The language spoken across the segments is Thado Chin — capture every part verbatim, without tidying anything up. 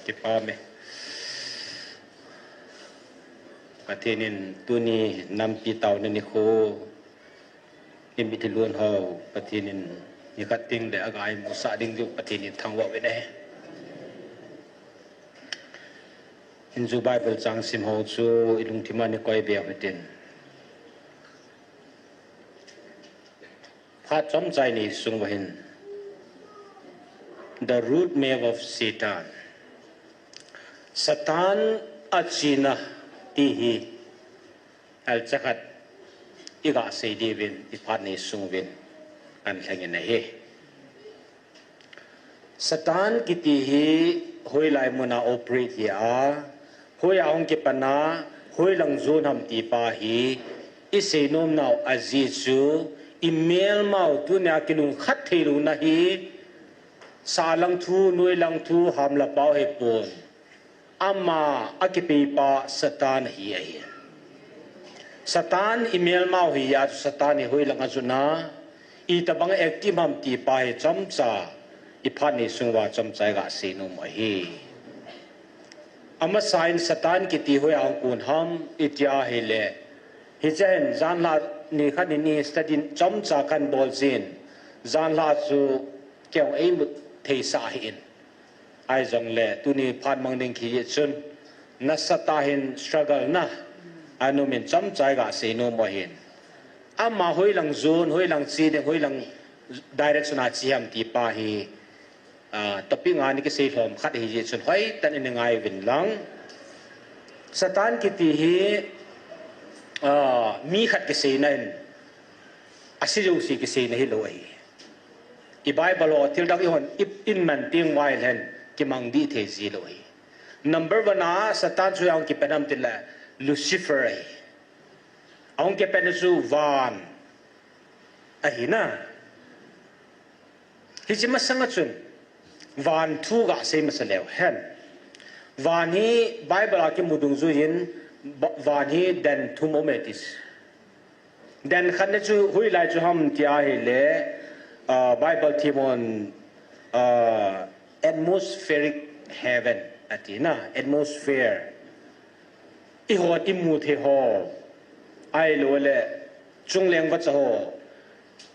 Kipah e. Pathen in tuni nampi taona nikho, nimit lhon ho, Pathen in nikhat ding le aga imusah ding diu Pathen in thangvah uvin ahi. Hinzu Bible chang sim ho chu ilungthim a nikoi be uhitin. Phat chomcha ni sung uva hin, the root map of Satan. Satan achena ti hi, elcha khat iga sei diuvin, iphat ni sung uvin kan lheng in ahi. Satan kiti hi hoilai mun a operate hi a, hoiya hung kipan a, hoilang jon ham ti pa hi, isei nom nau ajeh chu, imelmau tunia kinung khat thei louna hi, salang thu, noilang thu, hamla pao hipon. Ama akipeipa Satan hi ahi. Satan imelmau hi a chu Satan hi hoilang a juna, itobang active ham ti pa hi chomcha, iphat ni sung uva chomcha iga sei nom u ahi. Amasan Satan kiti hoiya hung kon ham iti ahile, hiche hin janhi nikhat ni study chomcha kan bol jin, janhi chu kei hung imut thei sah ahin. Ahijongle, tuni phat mang ding kiti chun, nasatah in struggle na, anom in chomcha iga sei nom u ahin. Ama hoilang jon, hoilang che ding, hoilang direction a che ham ti pa hi, ah, topic nga ni kisei lhom khat ahi jeh chun, hoitah in ngai uvin lang. Satan kiti hi, ah, mi khat kiseina in, ase jouse kiseina hilou ahi. I Bible ho, thil dang ihon, i, iman teng uva ilen, kimang dih thei ji lou ahi. Number one a, Satan chu ahung kipan ham tile, Lucifer ahi. Ahung kipan chu van ahi na. Hiche masanga chun, van thu ga sei masa leu hen. Van hi Bible a kimu dungjuiyin, ba-, van hi den thum um e ti. Den khatna chu hoilai chu ham ti ahile, ah, Bible themhon, ah, atmospheric heaven ati na, atmosphere. Ihon imu thei ho, ahilouleh chungleng vacha ho,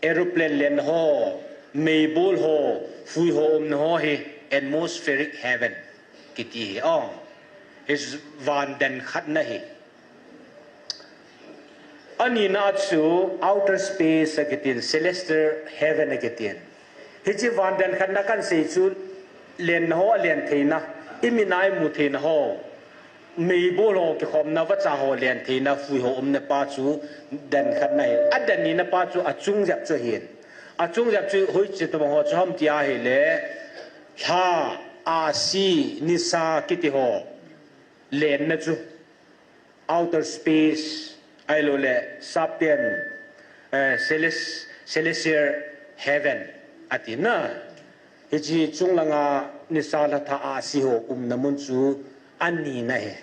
aeroplane len ho, meibol ho, fui ho umna ho hi atmospheric heaven kiti hi. Oh, hi van den khatna hi. Anina chu outer space akitin, celestial heaven akitin. Hiche van den khatna kan sei chu lenna ho alen theina, imit a imu theina ho, meibol ho kikhomna, vacha ho len theina, fui ho umna pa chu den khatna hi. Aden nina pa chu achung jep chu ahin. Achung jep chu hoiche tobang ho chu ham ti ahile, lha, ahsi, nisa kiti ho lenna chu. Outer space, ahilouleh sapten, eh, celes-, celestial heaven ati na. Hiche chunglanga nisa, lha, tha, ahsi ho umna mun chu anina ahi.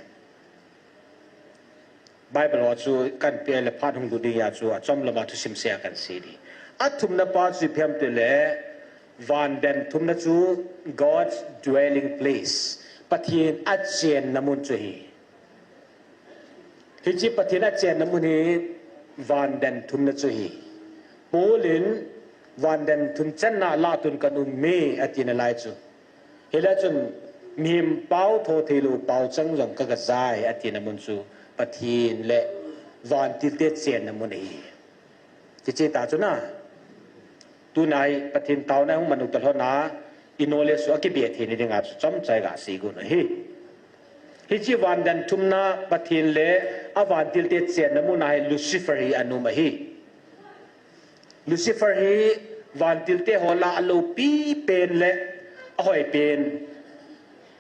Bible ho chu kan pe le phat hung lut ding a chu achom lama thusim seh a kan sei ding. Athumna pa chu ipi ham tile, van den thumna chu God's dwelling place. Pathen achenna mun chu ahi. Hiche Pathen achenna mun hi van den thumna chu ahi. Paul in van den thum channa lah a tun kan um e atina lai chu. Hilai chun mihem pao tho theilou paochang jong ka, ka jai atina mun chu Pathen le vantilte chenna mun ahi. Hiche ta chu na. Tuna hi Pathen taona hung manu ta lhon a, i knowledge chu akibe thei na dinga chu chomcha iga sei got u ahi. Hiche van den thumna Pathen le avantilte chenna mun a hi Lucifer hi ana um ahi. Lucifer hi vantilte ho lah a aloupi pen le ahoi pen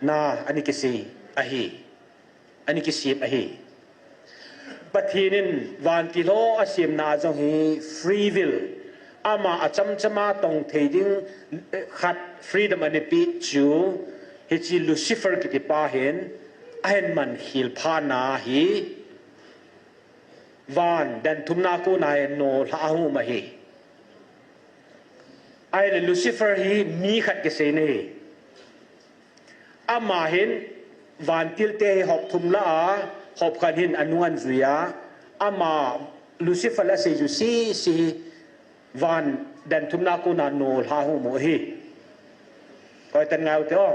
na ana kisei ahi. Ana kisem ahi. Pathen in vantil ho asemna jong hi free will, ama achamchama tong thei ding, eh, khat freedom ana pe chu, hiche Lucifer kiti pa hin ahin man khel phat na hi van den thumna kona hi nolhah a hung um ahi. Ahile Lucifer hi mi khat kiseina ahi. Ama hin vantil te hi hop thum lah a, hop khat hin anung anjui a, ama Lucifer la sei ju si si hi van dan thumna kona nolha hung mu hi. Koi tan ngau te o.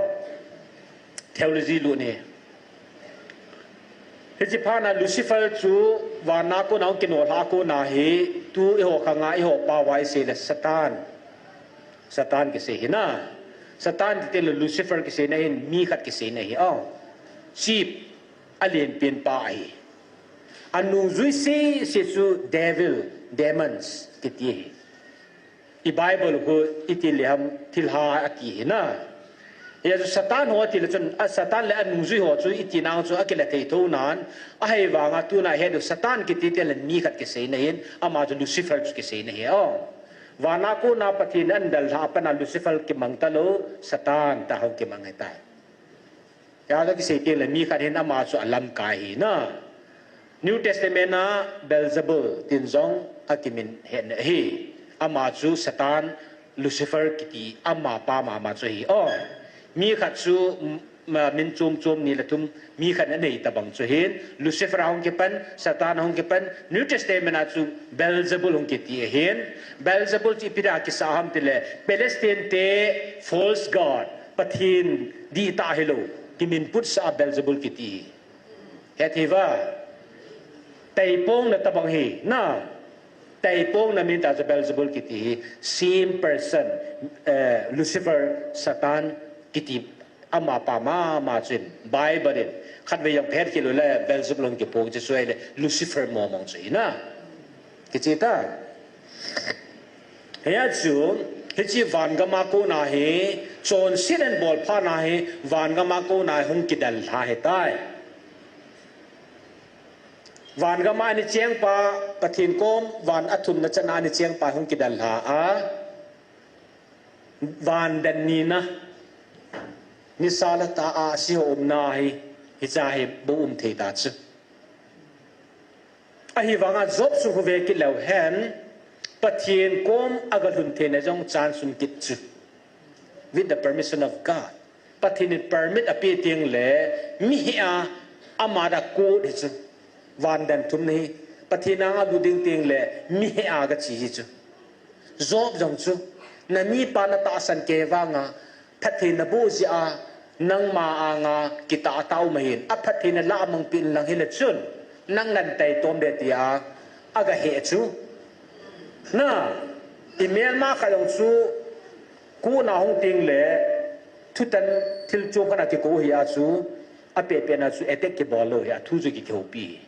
Theology lu ni. Hichi phana Lucifer chu vana kona hung kinolha kona hi tu iho khanga iho pa vai sei le Satan. Satan kisei hi na. Satan ti le Lucifer kisei na hin mi khat kisei na hi o. Chief a lienpen pa ahi. Anung jui si si chu devil, demons kiti hi. I Bible khu iti le ham thilha ati hi na. Hia chu Satan ho ati le chun a Satan le anung jui ho chu iti nang chu akile thei tho nan ahei vanga tuna he du Satan kiti te le mi khat kisei na hin ama chu Lucifer chu kisei na hi o. Vana kona Pathen an dalha pana Lucifer kimang ta lo Satan ta ho kimang he tai. Hia chu kisei teng le mi khat hin ama chu alamkai hi na. New Testament a Beelzebul tin jong akimin het na hi. Ama chu Satan Lucifer kiti ama pa mama chu hi. O, mi khat chu, mm, ma, min chom chom ni le thum mi khat anei ta bang chu hin. Lucifer ahung kipan, Satan ahung kipan, New Testament a chu Beelzebul hung kiti ahin. Beelzebul chu ipi dia kisa ham ti le Palestine te false god, Pathen dihtah hilou, kimin putsa a Beelzebul kiti hi. Hethei va. Taipong na tabang hi, na. Taipong na min ta chu Beelzebul kiti hi. Same person, eh, Lucifer, Satan kiti ama pa mama chun Bible in khatvei jong phet kilo le Beelzebul hung kipong chu suai le Lucifer momong chu hi na. Kichi ta. Hia chu, hichi vangama kona hi, chonset an bol phana hi, vangama kona hi hung kidalha hi tai. Vangama ani cheng pa, Pathen kom, van athumna chana ani cheng pa hung kidalha a. Van dan nina, nisa le ta a si ho umna hi, hicha hi bou um thei ta chu. Ahivanga Job chu khu ve kit leu hen, Pathen kom aga lhun theina jong chance um kit chu. With the permission of God. Pathen in permit ape teng le, mi hea, ama da code hi chu. Van dan thumna hi, Pathen anga lut ding teng le, mi hea ga chi hi chu. Job jong chu, na mipa na tahsan kei vanga, phattheina boh jeh a, nangma anga kitah tah um ahin, aphattheina lah a mang peh in lang hile chun, nang nan taitom de tia, aga he chu. Na, i melma khat jong chu, kona hung teng le, thutan thil chom khat a kikou hi a chu, apeh peh na chu attack kibol lou hi a, thu chu kihoupi hi.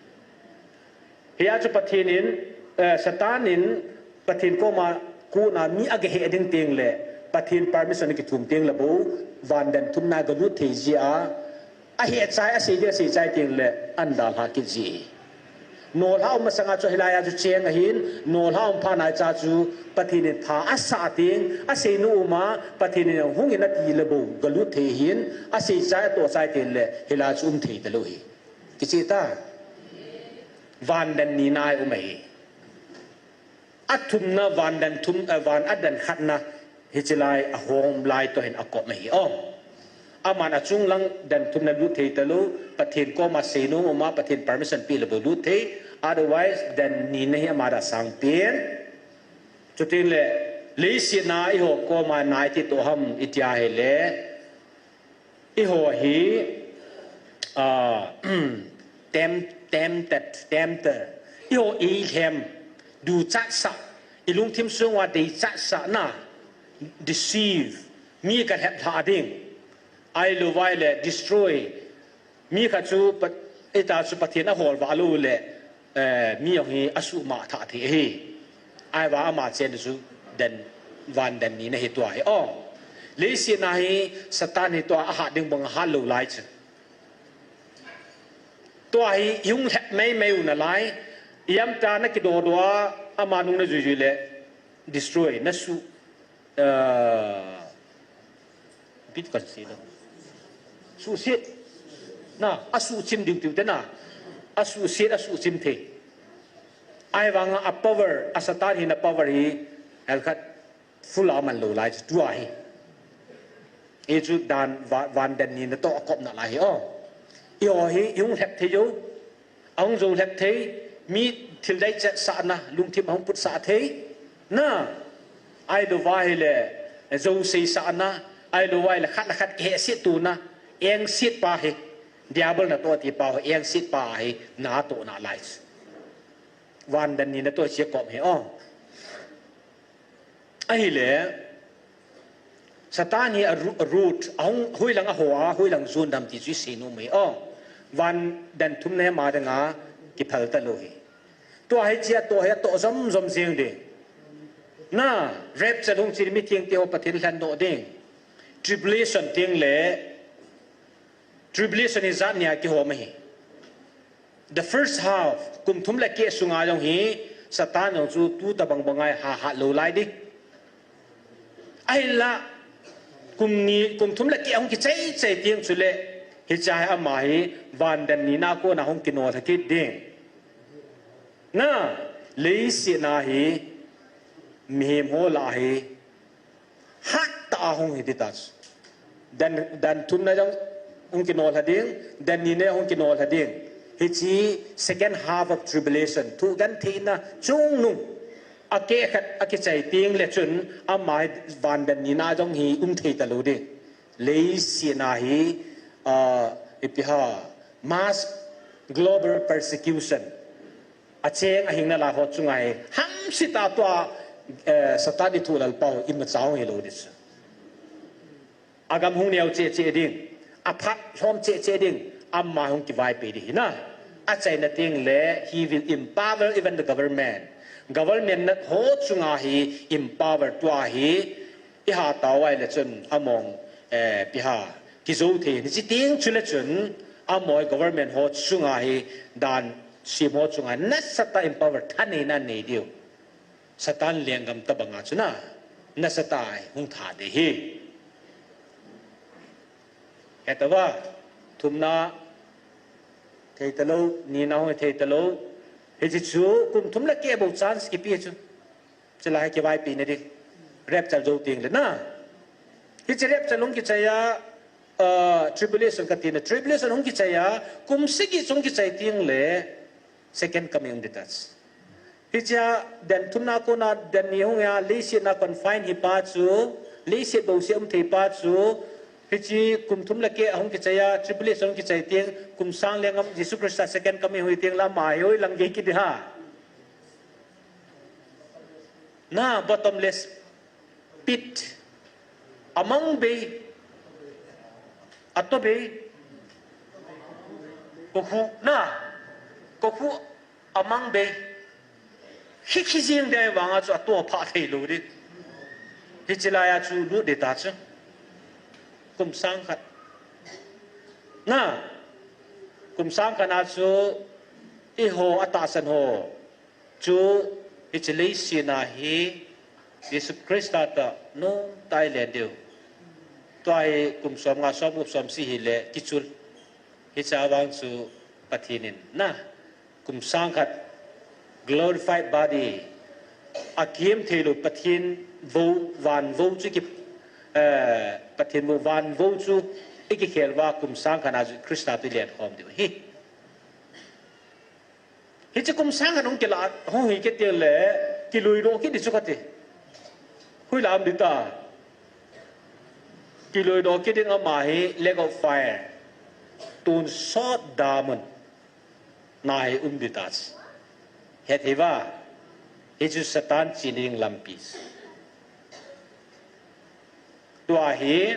Hia chu Pathen in, eh, Satan in Pathen koma kona mi aga he ding teng le, Pathen permission kithum teng le bou, van dan thumna ga lut thei jeh a, ahe chai, asei ding, asei chai teng le, an dalha kit ji. Nolha um masanga chu hilai a chu cheng ahin, nolha um phat nai cha chu Pathen in pha asah teng, asei nom um a, Pathen in hung in ati le bou, ga lut thei hin, asei chai, atoh chai teng le, hilai chu um thei ta lou hi. Kichi ta. Van dan nina hi um ahi. Athumna van dan thum, eh, van adan khatna hichi lai ahom lai toh hin akop ahi. O. Aman achung lang dan thumna lut thei ta lou, Pathen koma sei nom um a, Pathen permission pe le bou lut thei. Otherwise, dan nina hi ama da sang pen. Chuti le, leiset a eiho koma nai ti toh ham iti a hile. Eiho hi, ah, tem-, tempted, tempter. Eiho eilhem, duchat sah, ilungthim sunga deichat sah na, deceive, mi ga lhep lha ding, ahilou vai le destroy, mi khat chu Pat-, ita chu Pathen ahol vah lou le, eh, mi jong hi asuhmang thah thei ahi. Ahivang ama chen chu dan, van dan nina hi tua hi. O, leiset a hi Satan hi tua ahat ding bang ahat lou lai chu. Tua hi ihung lhep mei mei u nalai. Iam ta na kidoh doh a, ama nung na jui jui le destroy, na su, eh, Bit kan si lo. Suhset. Na, asuhchim diu tiu te na. Asuhset, asuhchim thei. Ahivanga a power, a Satan hina power hi, hel khat full a man lou lai chu tua hi. Hichu dan va-, van dan nina toh akopna lai hi o. Eiho hi, ihung lhep thei u. Ahung jou lhep thei, mi thil dei cheh sahna, lungthim ahung putsah thei. Na, ahilouva ahile, jou sei sahna, ahilouva ahile khat le khat kihehset tona, engset pa hi. Diabol natoh tipa hi, engset pa hi, natohna lai. Van dan nina toh hiche akop hi o. Ahile, Satan hi a ru-, a root, ahung, hoilang aho a, hoilang jon dem ti chu isei nom u hi o. Van dan thumna hi ama dinga kiphal talou hi. Tua hiche atoh hi atoh jom jom jeng ding. Na, rapture hung chun mithengte ho Pathen lhendoh ding. Tribulation teng le, tribulation hi jat ni a kihom ahi. The first half, kum thum le keh sunga jong hi, Satan jong chu tu tabang banga hi ha hat lou lai ding. Ahinla, kum ni, kum thum le keh ahung kichai chai teng chule, hiche hi ama hi, van dan nina kona hung kinolha kit ding. Na, leiset a hi, mihem ho lah a hi, hat tah a hung hi ding ta chu. Dan, dan thumna jong hung kinolha ding, dan nina hung kinolha ding. Hiche second half of tribulation, thu gentheina chungnung. Akeh khat akichai teng le chun, ama hi van dan nina jong hi um thei talou ding. Leiset a hi, ah, ipi ham, mass global persecution. Acheng ahing nalai ho chunga hi, hamse tah a tua, eh, Satan ithulalpau imacha hung hilou ding chu. Agam hung neo cheh cheh ding, aphat lhom cheh cheh ding, ama hung kivaipi ding hina. Achaina teng le, he will empower even the government. Government nat ho chunga hi empower tua hi, iha tao ahile chun among, eh, ipi ham, kijou thei. Hiche teng chule chun, amaho government ho chunga hi dan sem ho chunga nasatah a empower thaneina anei diu. Satan lenggam tabanga chu na, nasatah a hung tha ding hi. Hetauva, thumna thei talou, nina hung thei talou. Hiche chu kum thum le keh bou chance kipe chu. Chulai hi kivaipina ding. Rapture jou teng le na. Hiche rapture hung kichai a, ah, tribulation kati na. Tribulation hung kichai a, kum sagi hung kichai teng le, second coming ding ta chu. Hiche a, dan thumna kona, dan ni hung a, leiset a confine hi pa chu, leiset bouseh um thei pa chu, hiche kum thum le keh ahung kichai a, tribulation hung kichai teng, kum sang lenggam Jesu Christa second coming hung hi teng le ama hi hoilang gei kit ding ham. Na, bottomless pit. Amang bei. Ato bei. Kokhuh na. Kokhuh amang bei. Khi khi jing ding vanga chu ato phah thei lou ding. Hiche laiya chu lut ding ta chu. Kum sang khat. Na. Kum sang khat a chu eiho atahsan ho. Chu, hiche leiset a hi, Jesu Christa toh, nomtah a len diu. Tua hi kum som nga, som gup, som sagi hile, kichul. Hiche a vang chu Pathen in, na, kum sang khat, glorified body, akihem thei lou Pathen vou, van vou chu ki, eh, Pathen vou, van vou chu ikikhel uva kum sang khat a chu Christa toh ilen khom diu hi. Hiche kum sang khat hung kila, hung hi kit teng le, kiluidoh kit ding chu kati. Hoilam ding ta. Kiluidoh kit ding ama hi lake of fire. Tonsot damun. Na hi um ding ta chu. Hethei uva. Hichu Satan chena ding lampi. Tua hi,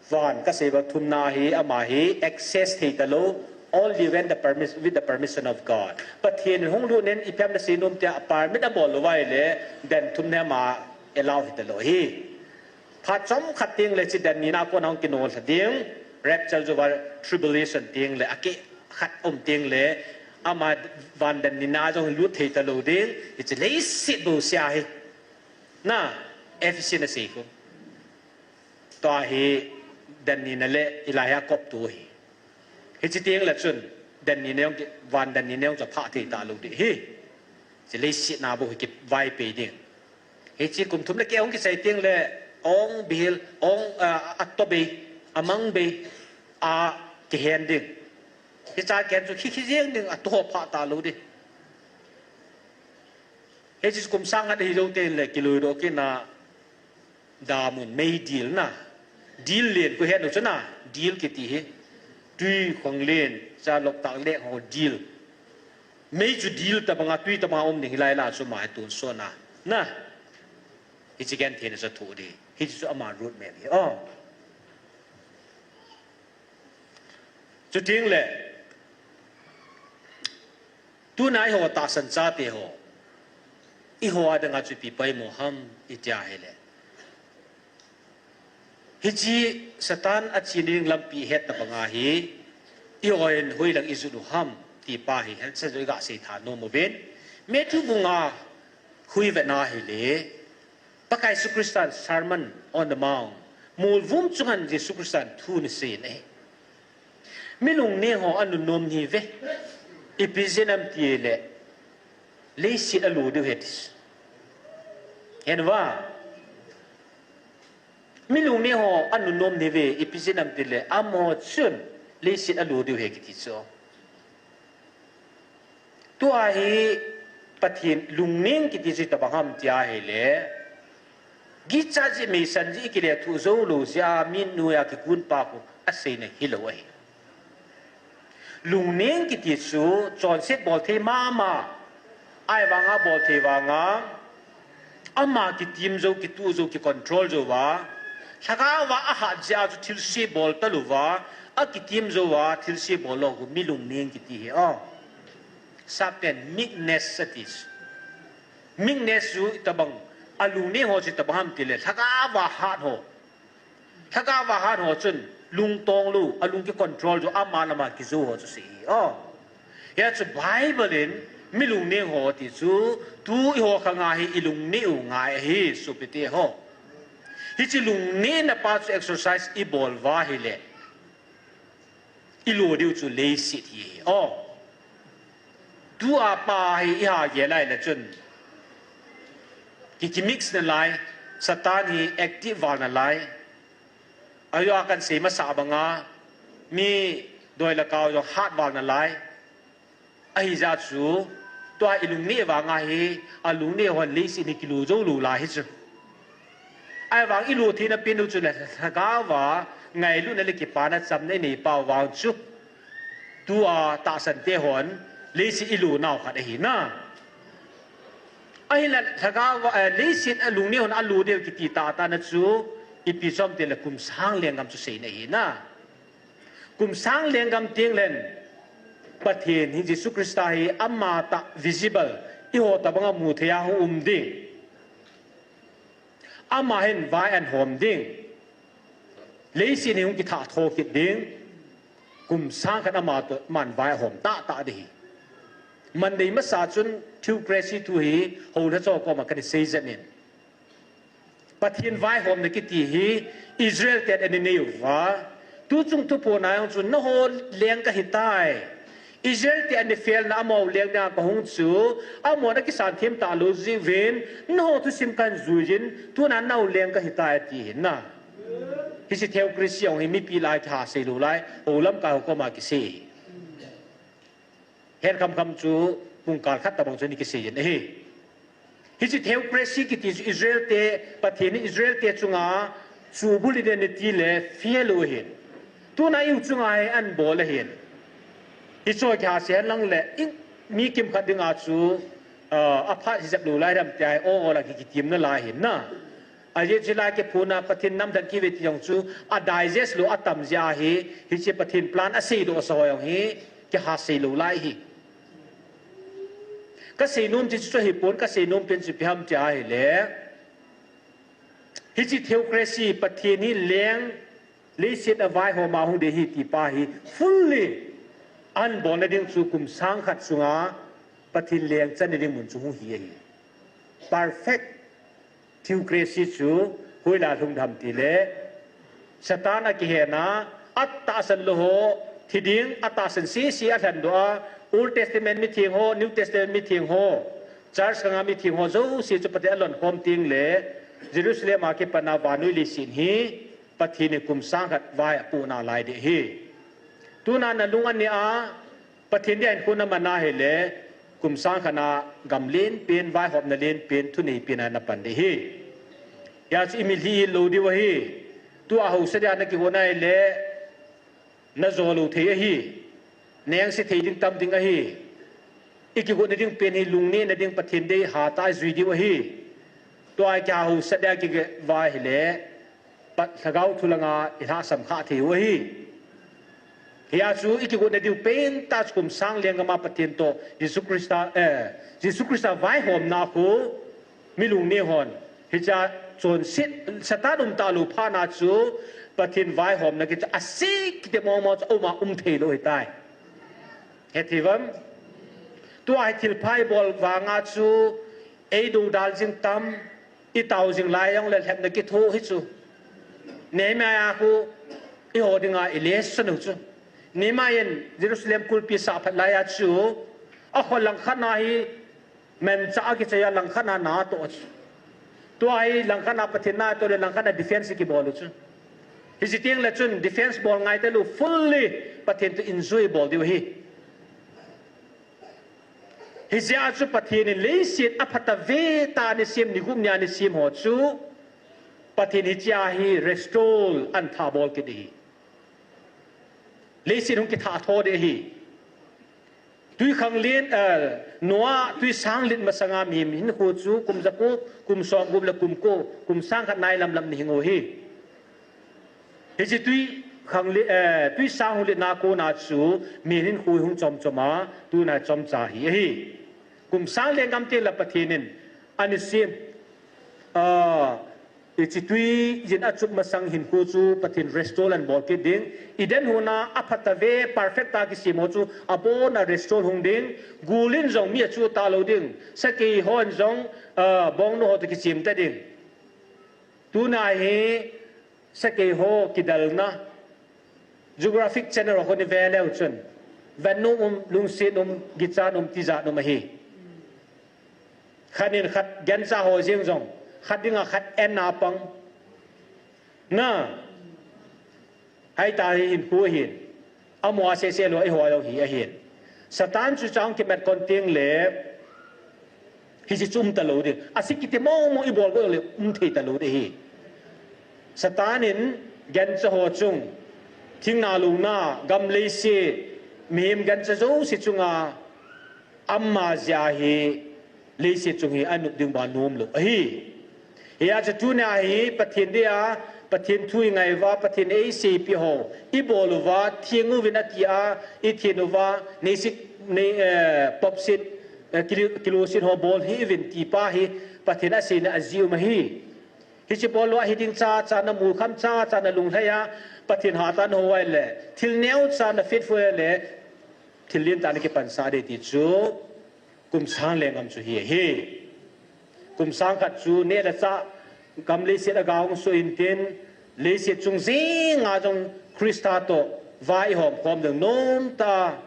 van kasei uva thumna hi, ama hi access thei talou, only when the permis-, with the permission of God. Pathen in hung lut in ipi ham nasei nom tia permit abol lou uva ahile, dan thumna hi ama allow hi talou hi. Phat chomkhat teng le hiche dan nina kona hung kinolha ding, rapture jou uva tribulation teng le, akeh khat um teng le, ama van dan nina jong lut thei talou ding, hiche leiset bouseh a hi. Na, Ephesian asei khu. Tua hi dan nina le hilai hi akop tu hi. Hiche teng le chun dan nina jong ki, van dan nina jong chu aphah thei talou ding hi. Hiche leiset a bou hi kivaipi ding. Hiche kum thum le keh hung kichai teng le ong bihil, ong, ah, a to bei, a mang bei, a kihen ding. Hicha kihen chu khi khi jeng ding, a to pha ta lo ding. Hichi kum sang khat hi lo te le kilui do kina damun mei dil na. Dil len ku het u chu na, dil kiti hi. Tui khong len, cha lok tak le ho dil. Mei chu dil ta banga, tui ta banga um ding hilai la chu ma hi tun so na. Na. Hichi gen thena sa thu di. Hichi chu ama root map hi. Oh. Chuting le. Tuna eiho tahsan chate ho. Eiho adanga chu ipi poimo ham itia hile. Hichi Satan a chi ding lampi het ta banga hi. Eiho in hoilang i jut u ham ti pa hi. Hel sa jo i ga sei tha nom uvin. Matthew bunga hui ve na hile. Pakai Jesu Christan Sermon on the Mount. Mol vum chunga Jesu Christan thu ana sei in ahi. Mi lungneng ho anunnom hi ve. Ipi jeh ham ti le. Leiset alo diu ahi ti. Hen va. Mi lungneng ho anunnom hi ve. Ipi jeh ham ti le. Amaho chun leiset alo diu ahi kiti chu. Tua hi Pathen lungneng kiti chu itabang ham tia hile. Gichat ji meisan ji kile thu jou lou jia mi noiya kikun pa khu aseina hilou ahi. Lungneng kiti chu chonset bol thei mama. Ahivanga bol thei vanga. Ama kitim jou, kitu jou, kicontrol jou va. Lhagao va ahat jeh a chu thilse bol talouva. Akitim jou va, thilse bol lou khu mi lungneng kiti hi. Oh. Sapten meekness ati chu. Meekness chu itabang, alungneng ho chu itabang ham tile. Lhagao va hat ho. Lhagao va hat ho chun lungtong lou, alung kicontrol jou, ama lama kijou ho chu si hi. Oh. Hia chu Bible in mi lungneng ho ti chu, tu eiho khanga hi ilungneng u ngai ahi, sopite ho. Hichi lungneng na pa chu exercise ibol va hile. Ilo diu chu leiset hi. Oh. Tua pa hi iha gel lai le chun. Ki, kimix nalai, Satan hi active val nalai. Ajo akan sei masa banga, mi doi le kau jong hat val nalai. Ahijeh chu, tua ilungneng vanga hi, alungneng hon leiset hi kilo jou lou lai hi chu. Ahivang ilo theina pen u chu le lhagao va, ngailutna le kipana chamna inei pau vang chu. Tua tahsan te hon, leiset ilo nau khat ahi na. Ahinla lhagao va, eh, leiset alungneng hon alo diu kiti tahtah na chu, ipi chom tile kum sang lenggam chu seina ahi na. Kum sang lenggam teng len, Pathen hi Jesu Christa hi ama tah visible, eiho tabanga mu thei a hung um ding. Ama hin vai ahom ding. Leiset hi hung kitha tho kit ding. Kum sang khat ama toh, aman vai ahom tahtah ding ahi. Monday masa chun theocracy thu hi, houna cho koma kana sei jeng in. Pathen vaihomna kiti hi Israel ten ana nei uva. Tuchung thuphon a jong chu nangho leng kahitai. Israel te ana fail na amaho leng dinga kahung chu, amahon akisan them talou jeh uvin, nangho thusim kahin jui jin, tuna nangho leng kahitai ati ahi na. Hiche theocracy jong hi mipi lah a kiha sei lou lai, hou lamkai ho koma kisei. Her kham kham chu pungkal khat tabang chu ana kisei jin ahi. Hiche theocracy kiti chu Israel te, Pathen in Israel te chunga chu bul in ana ti le fail u ahin. Tuna eiho chunga hi ana bol ahin. Hiche kiha sei hen lang le, mi kimkhat dinga chu, ah, aphat hi jep lou lai ham tia hi, o, o la ki, kitim nalai ahin na. Ajeh chu lai kiphuna Pathen namdan kive ti jong chu, a digest lou atam jeh ahi, hiche Pathen plan aseidoh sa ho jong hi, kiha sei lou lai ahi. Kasei nom chu chu ahipon, kasei nom pen chu ipi ham tia ahile. Hiche theocracy Pathen hi leng, leiset a vaihom a hung ding ahi ti pa hi, fully ana bolna ding chu kum sang khat sunga Pathen leng channa ding mun chu hung hi ahi. Perfect theocracy chu hoilai a lhung dem tile, Satan a kihenna, atahsan lou ho, thi ding, atahsan sese alhendoh a, Old Testament mitheng ho, New Testament mitheng ho, church khanga mitheng ho, jouse chu Pathen alon khom teng le, Jerusalem a kipat a vannoi leiset hi Pathen in kum sang khat vai apohna lai ding ahi. Tuna nalung an neh a, Pathen dia hinkho naman ahile, kum sang khat a gam lenpen, vaihomna lenpen, thuneipen a napan ding ahi. Hijeh chun imilhi lou diu ahi. Tua haosa dia nakigon ahile, najou lou thei ahi. Nengse thei ding tam ding ahi. Ikigotna ding pen hi lungnehna ding Pathen dei hatah a ijui diu ahi. Tua kiha haosa dia kigeh vai ahile, Pat lhagao thu langa ilhahsam kha thei u ahi. Hijeh chun ikigotna diu pentah chu kum sang lenggam a Pathen toh Jesu Christa, eh, Jesu Christa vaihomna khu mi lungneh hon hichea chonset, Satan umtah lou phat a chu Pathen vaihomna kicha ase kiti mong mong chu aum a um thei lou ahitai. Hethei uvam? Tua hi thilpha ibol vanga chu eidoudal jing tam, itao jing lai jongle lhepna kitho hi chu. Nehemiah khu eiho dinga ilesson u chu. Nehemiah in Jerusalem kulpi sah phat laiya chu, akhol langkhat na hi manchah a kichai a langkhat na natoh chu. Tua hi langkhat na Pathen natoh le langkhat na defense kibol u chu. Hiche tengle chun defense bol ngai talou, fully Pathen toh enjoy bol diu ahi. Hijeh a chu Pathen in leiset aphatah vetah a anasem, ni gup ni a anasem ho chu Pathen hichea hi restore anthah bol kit ahi. Leiset hung kithah tho ding ahi. Twi khanglen, eh, Noah twi sang lit masanga mihem hinkho chu kum jako, kum somgup le kum ko, kum sang khat nai lamlam ana hing u ahi. Hiche twi khanglen, eh, twi sang hung litna kona chu mihem hinkho hung chomchom a, tuna chomcha hi ahi. Kum sang lenggam tengle Pathen in anasem, ah, hiche twi jin achup masang hinkho chu Pathen restore anabol kit ding. Eden hon a aphatah ve, perfect a kisem ho chu abona restore hung ding. Gul in jong mi achu talou ding. Sakei hon jong, ah, bongnu ho toh kichem ta ding. Tuna hi sakei ho kidalna Geographic Channel ho khu ive leu chun, van um um, lungset um, gichan um, tijat um ahi. Khat in khat gancha ho jeng jong, khat dinga khat en a pang. Na, hita hi hinkho ahin. Amaho asese lou, eiho lou hi ahin. Satan chu chang kimat kon tengle, hiche chu um talou ding. Ase kiti mong mong ibol got le um thei talou ding ahi. Satan in gancha ho chung, thingna lungna, gam leiset, mihem gancha jouse chunga, ama jeh a hi leiset chung hi anop ding bou anom lou ahi. Hijeh chun tunia hi Pathen dia, Pathen thu ingai uva, Pathen eiseipeh ho ibol uva, theng uvin ati a, ithen uva, neiset, nei, eh, popset, eh, kilo, kiloset ho bol hih uvin ti pa hi Pathen aseina ajeh um ahi. Hiche bol lou ahi ding cha cha namu kham, cha cha nalunglhai a, Pathen hatah a nahou uva ahile, thil neocha na faithful uva ahile, thil lentah a nakipansah ding ti chu kum sang lenggam chu hi ahi. Kum sang khat chu neh le chah, gam leiset aga hung soh intin, leiset chung jenga jong Christa toh vai ihom khom ding, nomtah a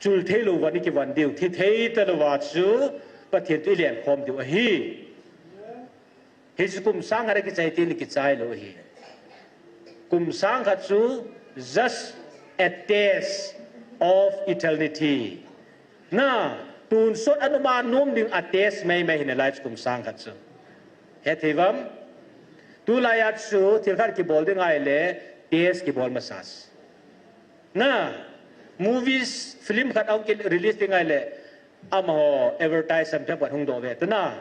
chul theilou van ikivan diu, thi thei talou va chu Pathen toh ilen khom diu ahi. Hichu kum sang khat a kichai tengle kichai lou ahi. Kum sang khat chu just a taste of eternity. Na, tonsot a um a nom ding a taste maimai hi nalai chu kum sang khat chu. Hethei uvam? Tulai a chu thil khat kibol ding ahile taste kibol masa chu. Na, movies, film khat ahung kirelease ding ahile, amaho advertise ham phabep khat hung doh ve ta na,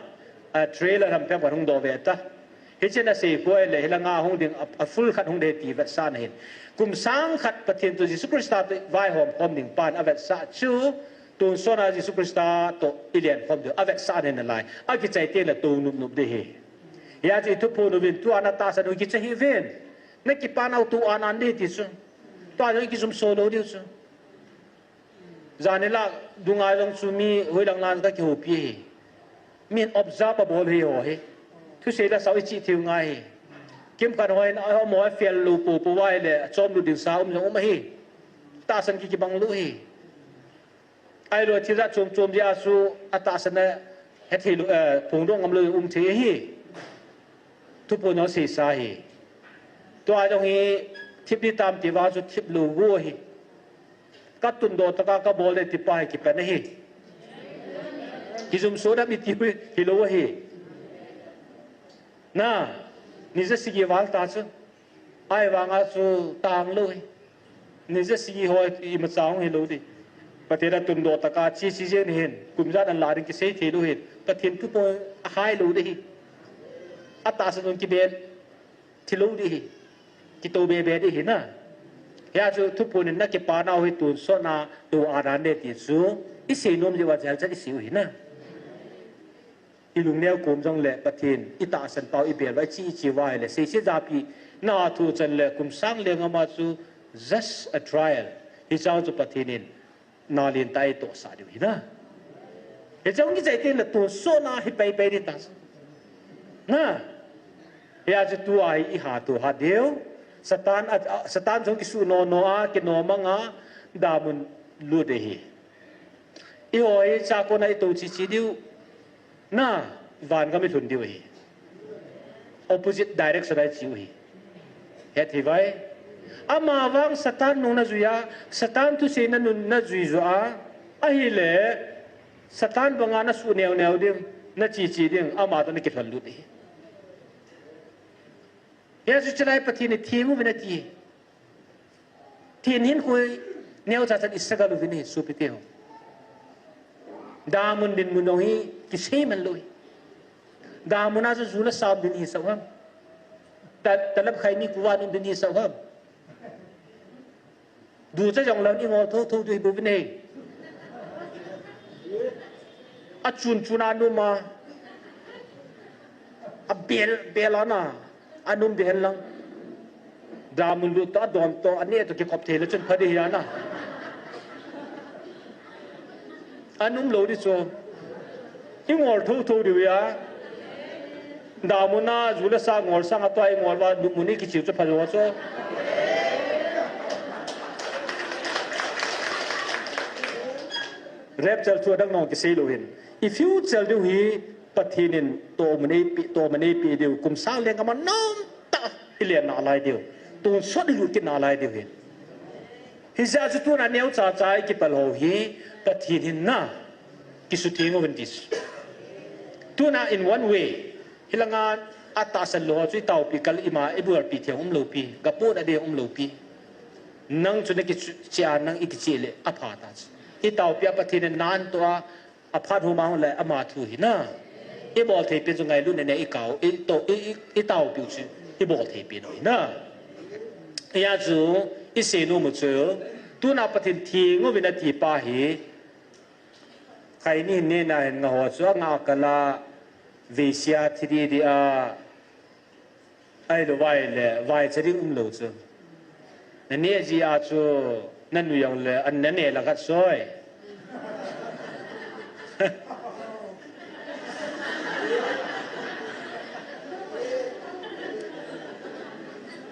a trailer ham phabep khat hung doh ve ta. Hichea asei khu ahile, hilanga hung ding a, a full khat hung ding ti vetsahna ahin. Kum sang khat Pathen toh Jesu Christa toh vaihom khom ding pan avetsah chu, tonsot a Jesu Christa toh ilen khom ding avetsahna ahi nalai. Akichai tengle tou nop nop ding ahi. Hijeh chun ithuphon uvin tua natahsan u kicha hih uvin. Nakipana u tou an an ding ti chu. Tua jong ikijumso lou diu chu. Jan nilhah dunga jong chu mi hoilang lang kakihoupi ahi. Min observe abol ahi ho hi. Thusei le sao ichih thei u ngai ahi. Kimkhat hon amaho afel lou popo uva ahile, achom lut ding sa um jong um ahi. Tahsan ki kibang lou ahi. Ahilou thil jat chom chom jeh a chu atahsan a hethei lou, eh, phongdoh ngam lou um thei ahi. Thuphon jong seisa hi. Tua jong hi thip ding tam ti vang chu thip lou vo hi. Ka tundoh tah a ka bol ding ti pa hi kipan ahi. Kijumso dam i ti hi lou ahi. Na, ni ja sagi val ta chu. Ahivang a chu tang lou hi. Ni ja sagi ho imacha hung hi lou ding. Pathen a tundoh tah a chi chi jeng hin. Kum ijat an la ding kisei thei lou hin. Pathen thuphon ahai lou ding hi. Atahsan un kiben. Thi lou ding hi. Kitoh be be ding hi na. Hia chu thuphon in na kipa nau hi tonsot na tou a dan ding ti chu. I sei nom jeh uva jel chan i sei u hi na. I lungneo kom jong le Pathen, i tahsan pau i bel uva, i chi i chi uva le, sei sei japi, na thu chan le, kum sang leng ama chu just a trial. Hichang chu Pathen in, na lien tah a i tohsah diu hi na. Hichang kichai te le tonsot na hi pai pai ding ta. Na. Hia chu tua hi i ha tu ha diu. Satan a, a, Satan jong kisu no no a, kino mang a, damun lut ding hi. I ho hi chakon a i tou chi chi diu. Na, van gam i lhun diu hi. Opposite direction a i chi u hi. Het hi vai. Ama vang Satan nung na jui a, Satan thusei na nun na jui jo a. Ahile, Satan banga na su neo neo ding, na chi chi ding, ama toh na kilhon lut hi. Hia chu chulai Pathen in theng uvin ati. Theng hin koi neo cha chan i struggle uvin hi, sopi teho. Damun dinmun jong hi kisei man lou hi. Damun a chu ju le sa um ding hi sao ham. Ta, talab khaini kuva um ding hi sao ham. Ducha jong lou in i ngol tho tho diu hi bouvin hi. A chun chun a num a. A bel, bel ana. A num ding hen lang. Damun lut toh, a don toh, a neh toh kikop thei le chun pha ding hi ana. A num lou ding chu. I ngol tho tho diu hi a. Damun a, ju le sa ngol sang a tua i ngol uva, lupmun i kichiu chu pha jo chu. Rapture thu adang nong kisei lou hin. I future diu hi Pathen in tohmun eipe, tohmun eipe diu, kum sang leng ama nom tah i len nalai diu. Tonsot i lut kit nalai diu hin. Hijeh a chu tuna neo cha cha i kipal ho hi Pathen hin na kisutheng uvin ti chu. Tuna in one way, hilanga atahsan lou ho chu i taopi kal ima i bolpi thei um lou pi, ga pon a ding um lou pi. Nang chu na kichia nang i kichi le apha ta chu. I taopi a Pathen in nan toh a, aphat huma hung le ama thu hi na. I bol thei pen chu ngailutna nei i kau, i to, i, i, i taopi u chu, i bol thei pen u hi na. Hia chu, i sei nom u chu, tuna Pathen theng uvin ati pa hi, khaini hin neh na hin nga ho chu, anga kala, veisia thi ding ding a, Ahilou vai le, vaicha ding um lou chu. Na neh ji a chu, na nui jong le, an na neh la khat soi.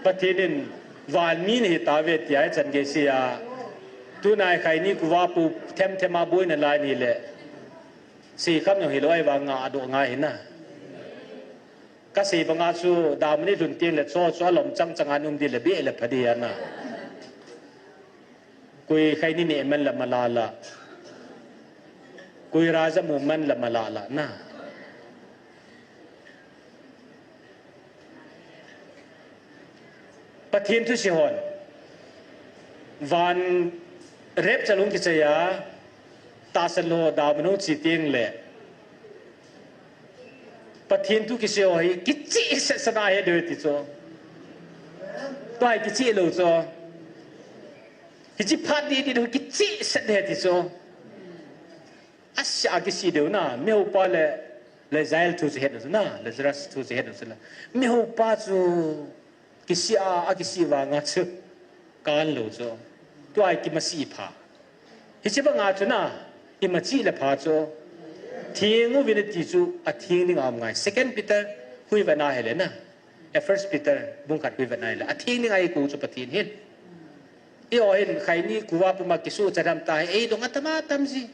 Pathen in, van mi nahi tave tia, chan gei sei a. Tuna i khaini kuva pu them them a boina lai ni le. Sei kham jong hilou ahivang nga a doh ngai hi na. Ka sei banga chu, damun i lhun teng le cho chu alom chang chang a um ding le beh le pha ding ana. Koi khaini neh man la mala la. Koi raja mu man la mala la na. Pathen thusei hon. Van rapture hung kichai a, tahsan lou damun hung chi teng le. Pathen thu kisei ho hi, kicheh set set a he ding ti chu. Tua hi kicheh lou chu. Hichi phat ding ding kicheh set he ti chu. Asia kisih diu na, miho pa le, Lazarus thu chu het na chu na, Lazarus thu chu het na chu la. Miho pa chu kisih a, akisih vanga chu, kan lou chu. Tua hi kimasi pha. Hichi banga chu na, ima chi le pha chu. Theng uvin ati chu, atheng ding a um ngai. Second Peter, hui va na he le na. A First Peter, bung khat hui va na he le. Atheng ding a i kou chu Pathen hin. I o hin khaini kuva puma kisu chadam ta hi, ei dong atam atam ji.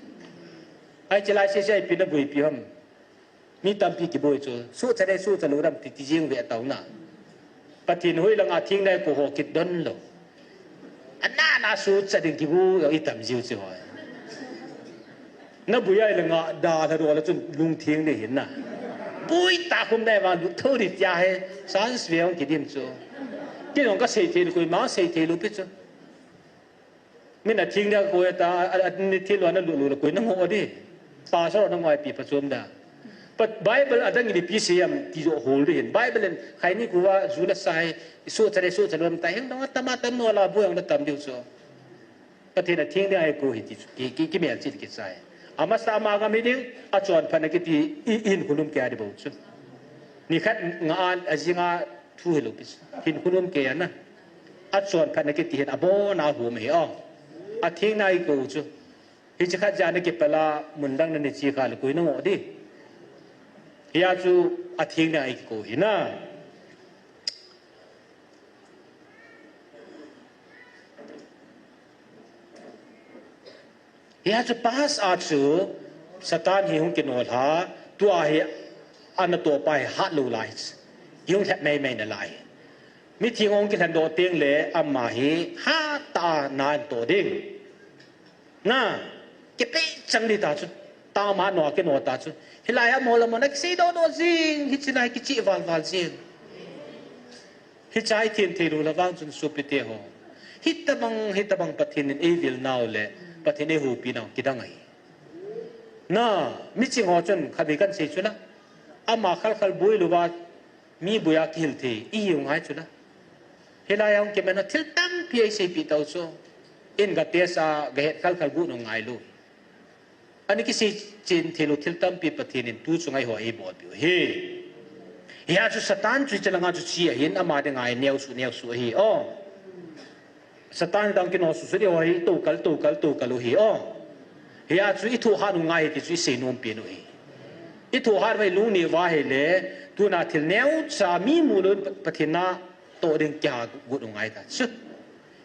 Ai chilai se se ai pina bui pi ham. Mi tampi kiboi chu, suhcha le suhcha lou dam ti, ti jing ve tau na. Pathen hoi langa thingna eikou ho kidon lou. Ana na suhcha ding kibu i tam jiu chu hoi. Na bui ai langa da tha do la chun lungtheng le hin na. Bui ta khum dai vang lut tho di tia he, sans ve ong kidim chu. Kinong ka sei thei lou, koima sei thei lou pi chu. Min a thingna koi ta, a, a, ni thil lo na lu lu la koi na ngo di. Pastor na ngoi pi pa chom da. But Bible adang ni pi siam ti jo hol di hin. Bible en khai ni kuwa ju na sai, suhcha le suhcha lou dam ta hin dong tam a tam no la bu yang na tam diu so. Pathen a thingna eikou hi ti chu, ki, ki, kimel chi ti kisai. Amasa ama ngam hi ding, achonphatna kiti, i, i hinkho nom kei a di bou chu. Ni khat nga an, a jing a thu hi lou pi chu. Hinkho nom kei a na. Achonphatna kiti hin abon a hum hi o. A thingna eikou chu. Hichi khat ja na kipel a mun dang na ni chi kha le koi na ngo di. Hia chu a thingna eikou hi na. Hia chu past a chu Satan hi hung kinol ha, tua hi ana toh pa hi hat lou lai. Hi hung lhep mei mei na lai. Mi thing hung kilhen doh teng le ama hi hat a na an toh ding. Na, kipe chang di ta chu, ta ma no kino ta chu. Hilai a mo la mo na kisei doh doh jing, hichi lai kichi val val jing. Hichai thien thei lou la vang chun sopi te ho. Hitabang, hitabang Pathen in ei vil nau le, Pathen ei hupi nau kidang ahi. Na, mi ching ho chun khatvei kan sei chu la. Ama khal khal bui lou va, mi bui a kihil thei, i hiu ngai chu la. Hilai a hung kimen a thil tampi ei seipi tau chu. In ga test a, ga het khal khal gu nung ngai lou. Ani kisei chen thei lou thil tampi Pathen in tu chunga eiho ei bolpiu hi. Hia chu Satan chu hiche langa chu chi ahin ama dinga neo su neo su ahi. O. Satan dang kino su su deu ahi, to kal, to kal, to kal u hi. O. Hia chu i thoh hat u ngai hi ti chu i sei nom pen u hi. I thoh hat vai lung ni va hi le, tuna thil neocha mi mu lou Pathen na toh ding kia gu, gu u ngai ta chu.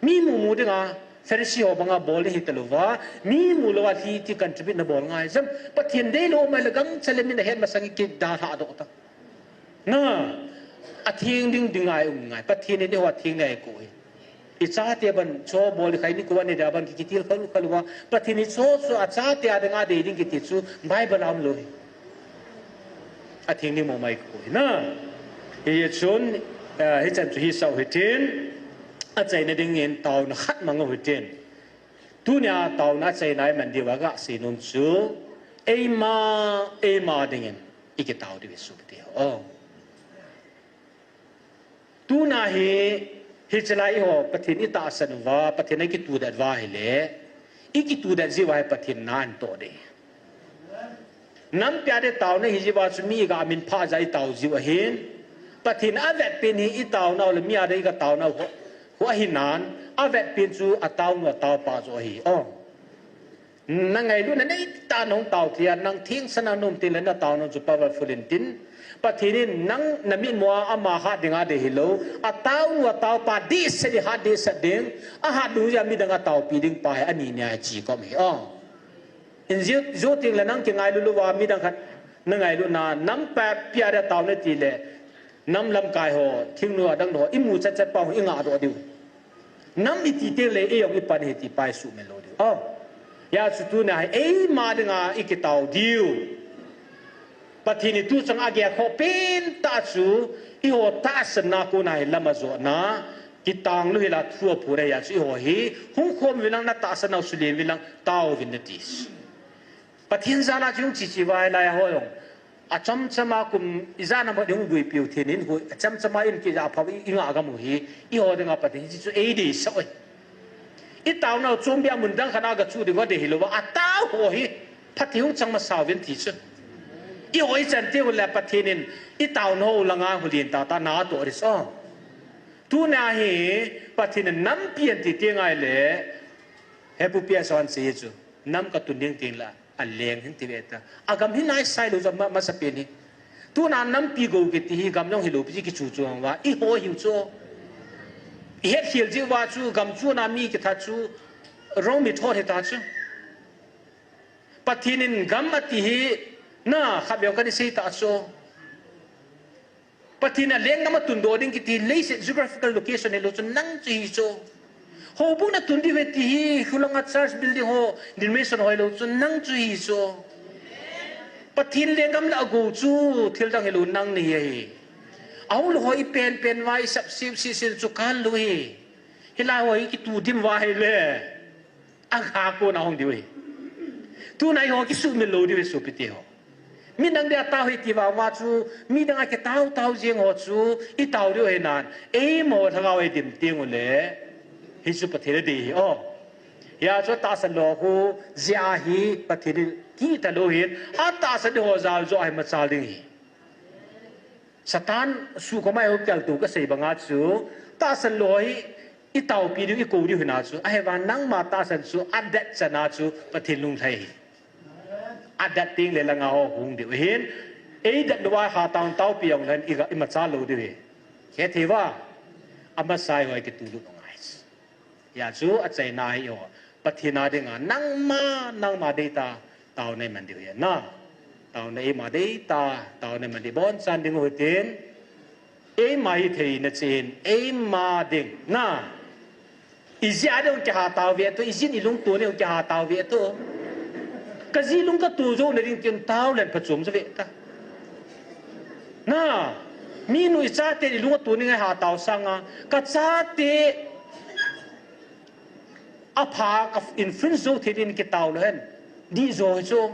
Mi mu mu dinga, Pharisee ho banga bol hi ta lou va, mi mu lou a hi ti contribute na bol ngai. Jam, Pathen dei lou mai la gangcha le min a het masang i kidalha doh ta. Na, a theng ding ding ngai um ngai. Pathen in eiho a theng ngai ko hi. I chate ban cho bol khai ni ko ani da ban ki kitil khalu khalu va. Pathen in cho cho a chate a dinga dei ding kiti chu Bible a um lou hi. A theng ni mo mai ko hi na. Hichun, eh, hichan chu hisah u hitin, achaina dingin taona khat mang u hitin. Tunia taona achaina i man diu a ka sei nom chu, eima, eima dingin i kitao diu i sopite ho. Tuna hi, hichelai eiho, Pathen i tahsan uva, Pathen a i kitudet uva hile, i kitudet jiu va hi Pathen na in toh ding. Nampi a ding taona hi jiu va chu mi ga min pha ja i tao jiu ahin. Pathen a vetpen hi i taonau le mi a ding i ga taonau ho, ho ahi nan, a vetpen chu a taonu a taopa jo ahi. O. Na ngailutna nei tah a nahung tao thei a, nang thengsan a na um teng le na taona chu powerful in tin. Pathen in nang na mitmu a ama hat dinga dei hilou, a taonu a taopa dehset ding, hat dehset ding, a hat dungjuia midang a taopi ding pa hi ani nia hi chi kom hi. O. In jiu, jiu teng le nang kingailu lou va midang khat na ngailutna, nampi a ding taona ti le, nam lamkai ho, thingnoi a dang ho, i mu chat chat pa ho, i ngah doh diu. Nam i ti teng le, ei jong i pan hi ti pa i suhmil lou diu. O. Hia chu tuna hi, eima dinga i kitao diu. Pathen in tu chang a gel khoh pen tah chu, eiho tahsanna kona hi lam a jotna, kitang lou hi la thu a phu ding hia chu eiho hi, hung khom uvin lang na tahsan nau sulien uvin lang, tao uvin na ti. Pathen jal a chu hung chi chi vai lai a ho jong. Acham cham a kum i jana mo ding hung guipiu thin in hui, acham cham a in kija phau i, i ngah gam u hi, eiho dinga Pathen hi chu ei deisah u hi. I taonau chombi a mun dang khat a ga chu ding u a dei hilou va, a tao ho hi, phat hi hung chang masa uvin ti chu. Eiho i chan teng u le Pathen in, i taonau langa hulin tah tah na toh ding so. Tuna hi, Pathen in nampi an ti teng ngai le, he pu pia son si chu, nam ka tun ding teng la. A leng hin ti ve ta. A gam hi nai sai lou jong ma, masapen hi. Tuna nampi go kiti hi gam jong hilou pi kichu chu ang va. Eiho hiu chu. I het khel jiu va chu gam chu na mi kitha chu. Rong mi thot hi ta chu. Pathen in gam ati hi Na, khatvei kani seita chu. Pathen a lenggam a tundoh ding kiti leiset geographical location hilou chu nang chu hi chu. Houbung natun diu ahi ti hi, khulanga church building ho, denomination ho hilou chu nang chu hi chu. Pathen lenggam la agou chu, thil dang hilou nang nahi ahi. Ahung lou ho ipen pen uva isap siu sisin chu kal lou hi. Hilai ho hi kitu dim uva hile. Akha kona hung diu ahi. Tuna eiho kisumil lou diu ahi sopite ho. Mi dang dia tao hi ti vang uva chu, mi dang a kitao tao jeng ho chu, itao diu ahi nan. Eima lhagao a idim teng ule. Hichu Pathen adei hi o. Hia chu tahsan lou khu, jia hi Pathen in kiti talou hin. Atahsan ding ho jal joh ahi machal ding hi. Satan suhkhomai ho kial tu kasei banga chu, tahsan lou hi itaopi diu, ikou diu hina chu. Ahivang nangma tahsan chu, adat chana chu, Pathen lunglhai hi. Adat teng le langa ho hung diu hin. Eidat louva hatao taopi jong lhen iga, imachal lou diu hi. Hethei uva. Amasa eiho kitu lut ngai. Hia chu achaina hi o. Pathen a dinga nangma, nangma deitah, taona iman diu hi na. Taona eima deitah, taona iman diu bonchan ding u hitin. Eima hithei na chen, eima ding na. Ijia ding kiha tao ve tu, ijin ilungtup ni kiha tao ve tu. Kaji lung katu jou na ding tin tao len phachom jo ve ta. Na, minu ichate ilung atu ni ngai hatao sanga, kachate apha ka influence jou thei din kitao lou hen. Dih jo hi chu.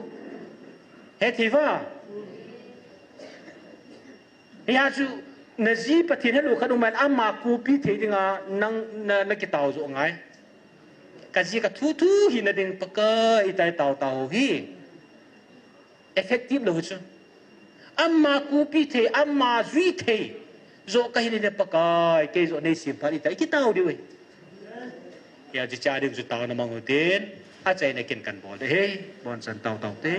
Hethei uva. Hia chu, naji Pathen helou khat um in ama copy thei dinga nang na, nakitao jo ngai. Kaji kathu thu hina ding Pakai itai tao tao hi. Effective lou chu. Ama copy thei, ama jui thei. Jo kahi ni Pakai, kei jo nei sim phat itai, kitao diu ahi. Hia chu cha ding chu taona mang u tin, achaina kin kan bol de hi, bonchan tao tao te.